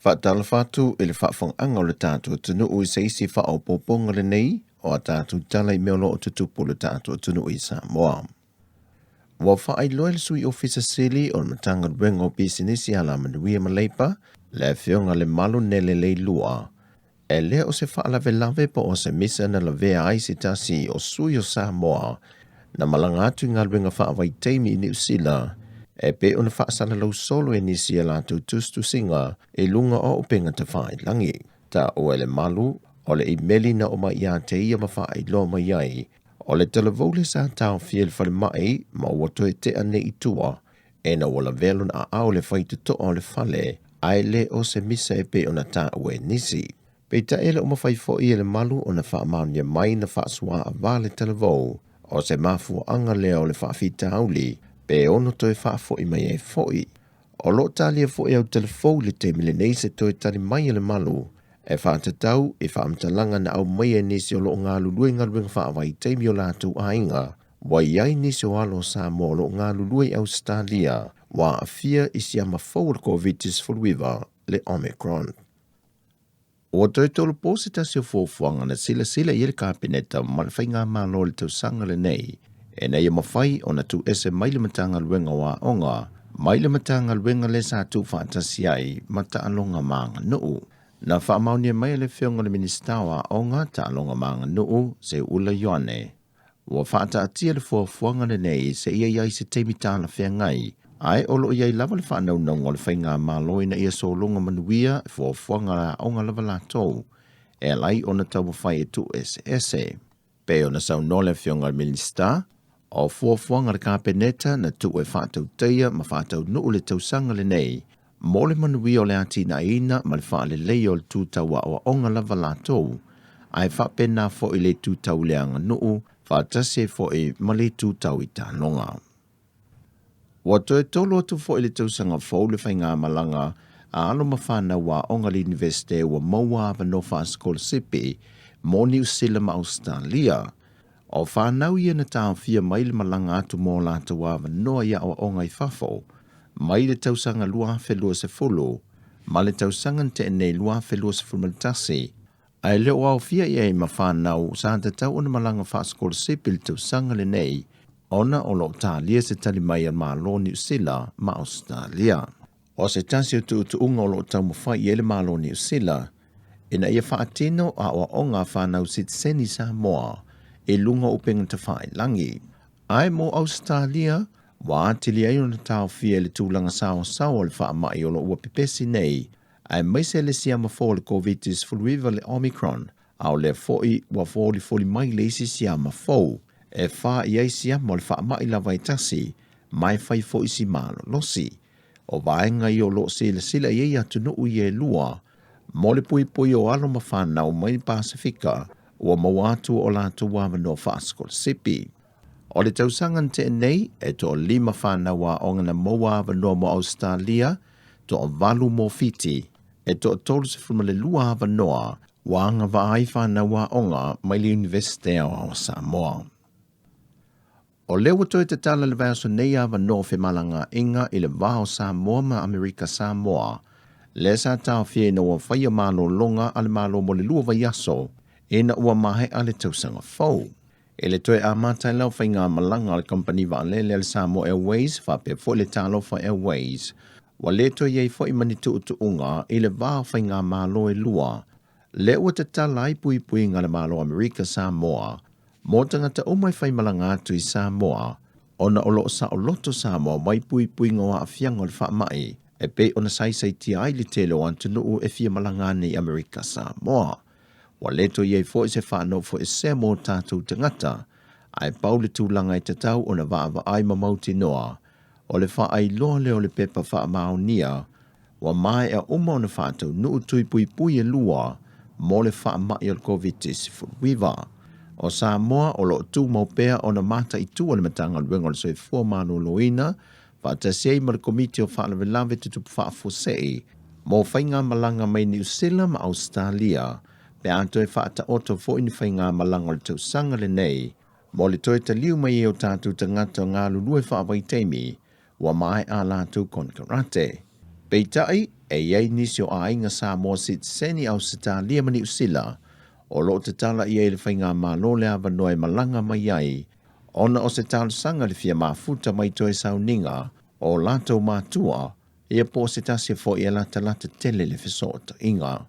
Faatalofa atu i le faafofogaaga o le tatou atunuu i se isi faaopoopoga lenei o a tatou tala i mea o lo o tutupu i le tatou atunuu i Samoa. Ua faailoa e le Sui Ofisa Sili o le Matagaluega o Pisinisi Alamanuia ma Leipa, le Afioga Lemalu Nele Leilua, e le o se faalavelave po o se misa na lavea ai se tasi o sui o Samoa na malaga atu i galuega faavaitaimi i Niu Sila e pei ona faasalalau solo e nisi a latou tusitusiga i luga o upega tafailagi. Taua e Lemalu o le imeli na oo mai ia te ia ma faailoa mai ai o le talavou lea sa taofia i le falemai ma ua toe tea nei i tua ina ua lavea lona aao i le faitotoa o le fale ae le o se misa e pei ona taua e nisi. Peitai e le o mafai foi e Lemalu ona faamaonia mai na faasuaava le talavou o se mafuaaga lea o le faafitauli pe ono toe faafoi mai ai foi. O lo o talia foi au telefou i le taimi lenei se toe tali mai a Lemalu e faatatau i faamatalaga na aumaia e nisi o lo o galulue i galuega faavaitaimi o latou aiga. Ua i ai nisi o alo o Samoa o lo o galulue i Ausetalia ua aafia i siama fou o le Koviti-19, le Omicron. Ua toe tolopo se tasi o fuafuaga na silasila i ai le Kapeneta ma le Faigamalo i le tausaga lenei ina ia mafai ona tuuese mai le Matagaluega o Aoga mai le Matagaluega lea sa tuufaatasi ai ma Taaloga ma Aganuu. Na faamaonia mai e le Afioga i le Minisita o Aoga, Taaloga ma Aganuu, Seuula Ioane, Ua faataatia le fuafuaga lenei seia i ai se taimi talafeagai, ae o lo o i ai lava le faanaunauga o le Faigamalo ina ia sologa manuia fuafuaga a aoga lava latou e ala ai ona taumafai e tuueseese. Pei ona saunoa le Afioga i le Minisita, o fuafuaga a le Kapeneta na tuu e faatautaia ma faataunuu le tausaga lenei mo le manuia o le atinaeina ma le faaleleia o le tu tau aoaoga lava latou, ae faapena foi le itu tau i le aganuu, faatasi ai foi ma le itu tau i taaloga. Ua toe tolo atu foi i le tausaga fou le faigamalaga a alo ma fanau aoga a le Iunivesite ua maua avanoa faasikolasipi mo Niu Sila ma Ausetalia. O fanau ia na taofia mai le malaga atu mo latou avanoa i aoaoga i fafo mai le tausaga 2020 ma le tausaga na tea nei 2021, ae le o aofia i ai ma fanau sa tatau ona malaga faasikolasipi i le tausaga lenei ona o lo o talia se tali mai a le Malo o Niu Sila ma Ausetalia. O se tasi o tuutuuga o lo o taumafai i ai le Malo o Niu Sila ina ia faatino aoaoga a fanau sitiseni Samoa i luga o upega tafailagi. Ae mo Ausetalia, ua atili ai ona taofia i le tulaga saoasaoa o le faamai o lo o ua pepesi nei, aemaise le siama fou o le Koviti-19 le Omicron, a o lea foi ua folifoli mai le isi siama fou e fa i ai siama o le faamai lava e tasi ma e fai foi si malolosi. O vaega ia o lo o silasila i ai atunuu ia e lua mo le puipui o alo ma fanau mai le Pasefika ua maua atu o latou avanoa faasikolasipi. O le tausaga na tea nei, e toalima fanau aoga na maua avanoa mo Ausetalia, toavalu mo Fiti, e toa-32 avanoa ua agavaa ai fanau aoga mai le Iunivesite Aoao o Samoa. O lea ua toe tatala i le vaiaso nei avanoa o femalagaaiga i le va o Samoa ma Amerika Samoa, lea sa taofia ina ua faia malologa a le Malo mo le lua vaiaso ina ua maea le tausaga fou. I le toe amata ai la o faigamalaga a le kamupani vaalele a le Samoa Airways faapea foi le Talofa Airways, ua le toe i ai foi ma ni tuutuuga i le va o faigamalo e lua, lea ua tatala ai puipuiga a le Malo o Amerika Samoa Mō tagata uma e faimalaga atu i Samoa, ona o lo o saoloto Samoa mai puipuiga o aafiaga o le faamai, e pei ona saisaitia ai le tele o atunuu e fia malaga ane i Amerika Samoa. Ua le toe i ai foi se faanofoesea mō tatou tagata, ae pau le tulaga e tatau ona vaavaai ma mautinoa, o le faailoa lea o le pepa faamaonia ua maea uma ona faataunuu tui puipui e lua mo le faamai o le Koviti-19. O Samoa o lo o tumau pea ona mataitu a le Matagaluega o le Soifua Maloloina faatasi ai ma le Komiti o Faalavelave Tutupu Faafuasei mo faigamalaga mai Niu Sila ma Ausetalia pe a toe faataoto foi ni faigamalaga o le tausaga lenei mo le toe taliu mai ai o tatou tagata galulue faavaitaimi ua maea a latou konekarate. Peitai, e i ai nisi o aiga Samoa sitiseni Ausetalia ma Niu Sila o lo o tatala i ai le Faigamalo le avanoa e malaga mai ai ona o se talosaga le fia mafuta mai toe sauniga o latou matua ia po o se tasi foi e latalata tele le fesootaiga.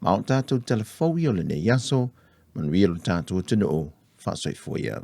Ma o tatou tala fou ia o lenei aso, manuia lo tatou atunuu, faasoifua ia.